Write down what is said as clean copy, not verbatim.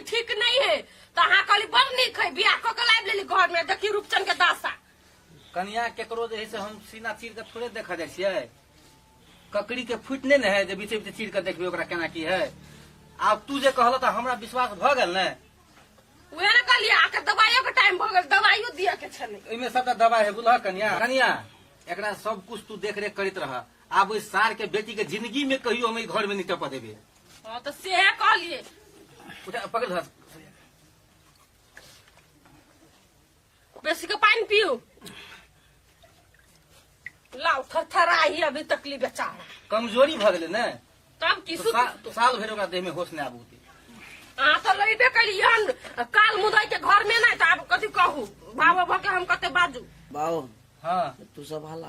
ठीक नहीं है तऽ अहाँ कहली बड़ नीक है बियाह कऽ के लाबि लेली घर में देखी रूपचन के दशा। कनिया केकरो जे है से हम सीना चीर के थोड़े देखऽ जाइ छियै। ककड़ी के फूट नहि ने है जे बीचे बीचे चीर के देखबै ओकरा केना की है। आब तू जे कहल तऽ हमरा विश्वास भऽ गेल ने। उहे ने कहलियै आके दवाइयो के टाइम भऽ गेल, दवाइयो दिअ के छलै। एहिमे सबटा दवाइ है बुझलह कनिया। कनिया एकरा सब कुछ तू देख रेख करैत रह। आब ओहि सार के बेटी के जिंदगी में कहियो हम एहि घर में नहीं टपऽ देबै। हाँ तऽ सेहे कहलियै। उठा पकड़ धर। बेसी के पानि पीऊ। लाउ थरथराही अभी तकली बेचारा। कमजोरी भऽ गेलै ने। तब की तो सुत साल भरि ओकरा देह में होश नहि आबू। अहाँ तऽ लैबे कैली हन काल मुदई के घर में नहि, तऽ आब कथी कहू बाबा भऽ के हम कते बाजू। बाबू हाँ तू सब हला।